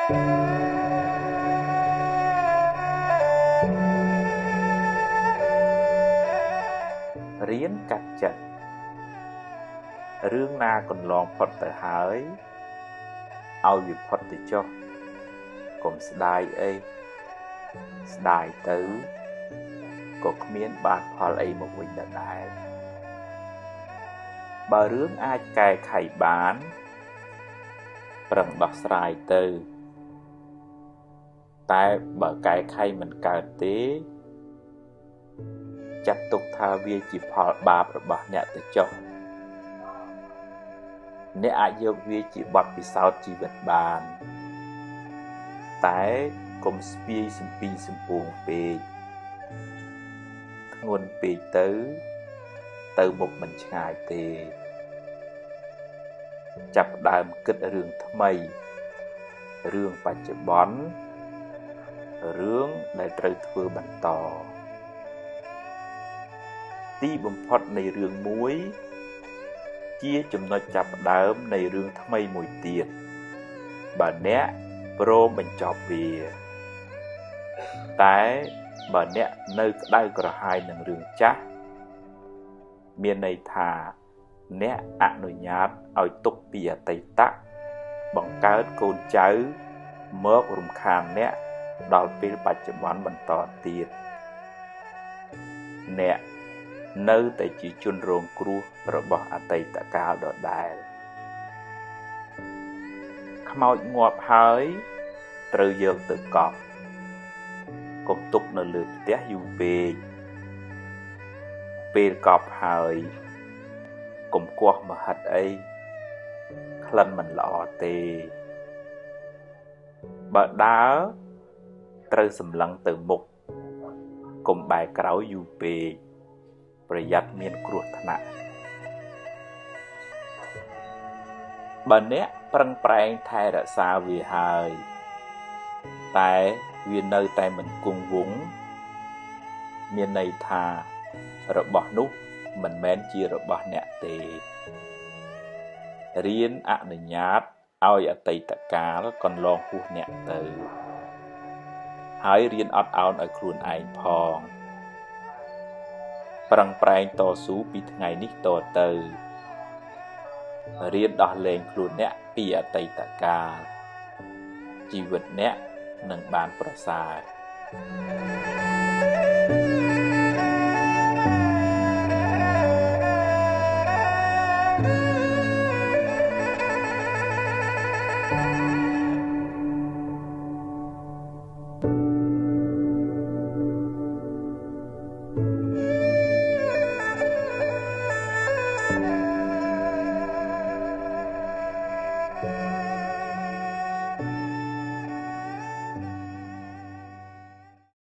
រៀនកាត់ចិត្តរឿងណាកន្លងផុតទៅហើយឲ្យវាផុតទៅចុះកុំស្ដាយអីស្ដាយទៅក៏គ្មានបានផលអីមកវិញដដែលបើរឿងអាចកែខៃបានប្រឹងដោះស្រាយទៅតែបើកែខៃមិនកើតទេចាត់ទុកថាវាជាផលបាបរបស់អ្នកទៅចុះអ្នកអាចយកវាជាបទពិសោធន៍ជីវិតបានតែកុំស្ពាយសំពីងសំពួងពេកធ្ងន់ពេកទៅទៅមុខមិនឆ្ងាយទេចាប់ផ្ដើមគិតរឿងថ្មីរឿងបច្ចុប្បន្នរឿងដែលត្រូវធ្វើបន្តទីបំផុតនៃរឿងមួយជាចំណុចចាប់ផ្ដើមនៃរឿងថ្មីមួយទៀតបើអ្នកព្រមបញ្ចប់វាតែបើអ្នកនៅក្តៅក្រហាយនឹងរឿងចាស់មានន័យថាអ្នកអនុញ្ញាតឲ្យទុកពីអតីតបង្កើតកូនចៅមករំខានអ្នកដល់ពេលបច្ចុប្បន្នបន្តទៀតអ្នកនៅតែជាជនរងគ្រោះរបស់អតីតកាលដដែលខ្មោចងាប់ហើយត្រូវយកទៅកប់កុំទុកនៅលើផ្ទះយូរពេកពេលកប់ហើយកុំគាស់មហិតអីក្លិនមិនល្អទេបើដើរត្រូវសម្លឹងទៅមុខកុំបែរក្រោយយូរពេកប្រយ័ត្នមានគ្រោះថ្នាក់បើអ្នកប្រឹងប្រែងថែរក្សាវាហើយតែវានៅតែមិនគង់វង្សមានន័យថារបស់នោះមិនមែនជារបស់អ្នកទេរៀនអនុញ្ញាតឲ្យអតីតកាលកន្លងហួសអ្នកទៅហើយរៀនអត់ឱនឲ្យខ្លួនឯងផងប្រឹងប្រែងតស៊ូពីថ្ងៃនេះតទៅរៀនដោះលែងខ្លួនអ្នកពីអតីតកាលជីវិតអ្នកនឹងបានប្រសើរ